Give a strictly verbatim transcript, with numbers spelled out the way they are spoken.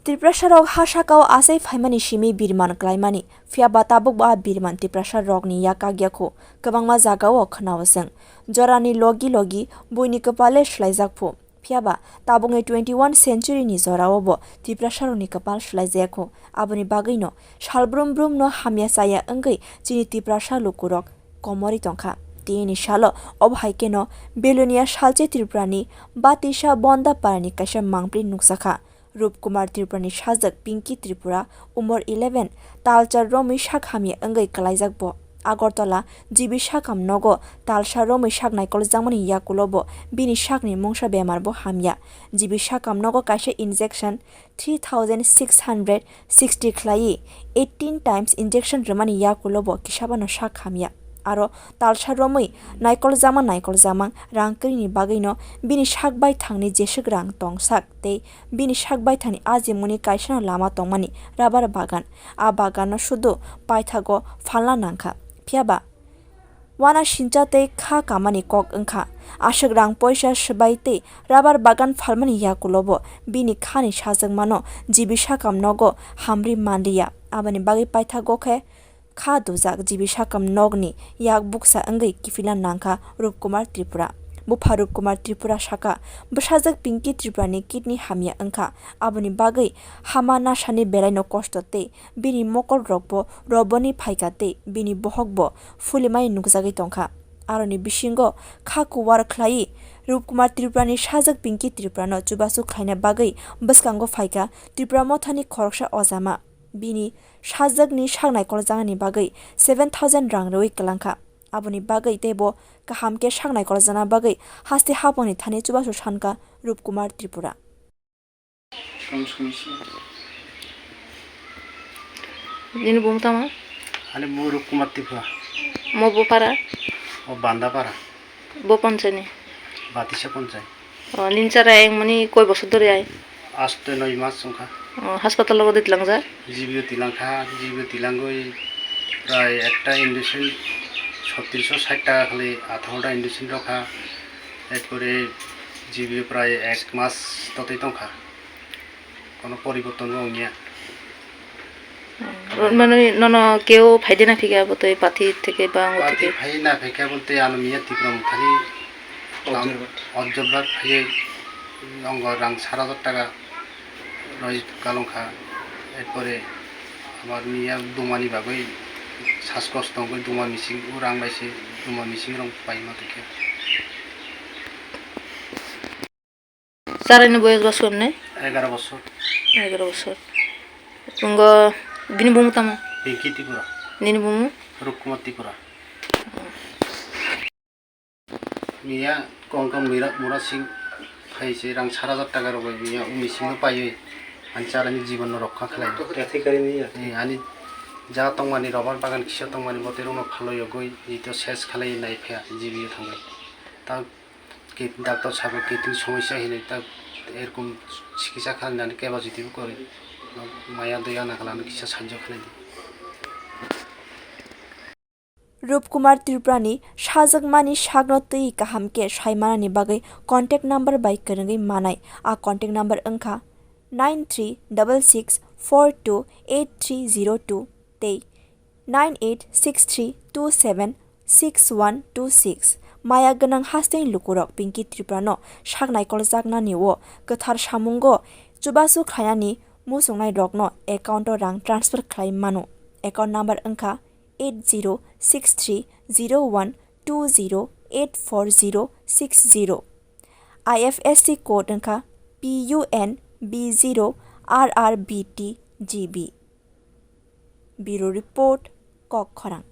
Tiprasarok ha sakao achai phaimani simi birman klaimani, phiyaba tabukbo a birman Tiprasarokni yak kagya kho, kwbangma jagao khwnao chwng. Jorani logi logi buini kwpale swlaijak phu, phiyaba tabukni twenty-one century ni jorao bo Tiprasarokni kwpal swlaijaya kho. Aboni bagwino salbrum brumno hamya chaya wngwi chini Tiprasa lukurok komorwi tongkha. Tinini salo obo hai kheno Belonia salchi Tripurani Batisa Bonda parani kaisa mangpli nukjakha. Rupkumar Tripurani sajwk Pinky Tripura, umor eleven, talcha romwi sak hamya wngwi kwlaijak bo. Agartala G B sakam nogo talsa romwi sak naikoljakmani yakulo bo bini sakni mungsa bemar bo hamya. G B sakam nogo kaisa injection three thousand six hundred sixty khlaiwi eighteen times injection rwmani yakulo bo kisabano sak hamya. Aro talsa romwi naikoljakma naikoljakma rang kwrwini bagwino bini sak baithangni jeswk rang tongsak tei bini sak baithangni ajimuni kaisano lama tongmani rabar bagan. A baganno sudu paithago phalna nangkha. Phiyaba wana sincha tei kha kamani kok wngkha. Aswk rang poisa swbai tei rabar bagan phalmani yakulo bo bini khani sajwkmano G B sakam nogo hamri manliya. Aboni bagwi paithago khe kha dujak G B sakam nokni yak buksa wngwi kiphilna nangkha Rupkumar Tripura. Bupha Rupkumar Tripura saka, bwsajwk Pinky Tripurani kidney hamya wngkha, aboni bagwi hama nasani belaino kosto tei bini mokolrokbo roboni phaikha tei bini bohokbo phulimani nukjagwi tongkha. Aroni bisingo kha kuwar khlaiwi Rupkumar Tripurani sajwk Pinky Tripurano chubachu khlaina bagwi bwskango phaikha Tripura mothani khoroksa ojama. Bini sajwkni sak naikoljaknani bagwi seven thousand rang rwui kwlangkha. Aboni bagwi teibo kaham khe sak naikoljakna bagwi haste haphangni thani chubachu sankha Rupkumar Tripura. Nini bumu tamo? Ani bumu Rupkumar Tripura. Mo bupara? O Bandapara. Bo ponchani? Batisa ponchai. O, nini chara yang mani koi bosor dori ai? Asto noi mas wngkha. O, hospital logo di tilangjak? G B o tilangkha, G B o tilangwi prai ekta injection sottrish sait taka khali atharo ta injection rokha. Erpore G B o prai ek mas totwi tongkha. Kono poriborton bo wngya. Hmm. Mane nono keo phaide na phika bo tei pathi theke ba ango Pathi theke? Phai na phika bolte ano miya Tipra Mothani observer. Observer phai ongo rang sat hajar taka roi kalongkha. Erpore amar miya dumani bagwi saskos tongwi duma mising urang bai se duma mising rong pai ma theke. Charaini boyos ba somne? Egaro bosor. Egaro bosor. Tungo bini bumu tamo? Pinky Tripura. Nini bumu? Rupkumar Tripura. Miya kongkong mira mura sing phai se rang sat hajar taka rok bai miya umi sing no paiwi ani charaini jibon no rokha khlai. Ani ja tongmani robar bagan kisa tongmani bote rok no phaloi yogoi jito ses khlai nai phaya G B o thangwi. Ta Kit-, doctor sabo kidney somosya hinwi ta erkom chikitsa khalinani capacity bo kwrwi. Maya daya nangkha lani kisa sahajyo khlaidi. Rupkumar Tripurani sajwkmani sakno twi kaham khe sai manani bagwi contact number bai kwrwngwi manai. A contact number wngkha nine three double six four two eight three zero two tei nine eight six three two seven six one two six. Maya gwnang hasteni lukurok Pinky Tripurano sak naikoljaknani o kwthar samungo chubachu khlainani muchungnairokno account-o rang transfer khlai mano. Account number wngkha eight zero six three zero one two zero eight four zero six zero. I F S C code wngkha P U N B zero R R B T G B. Bureau Report, Kokkhorang.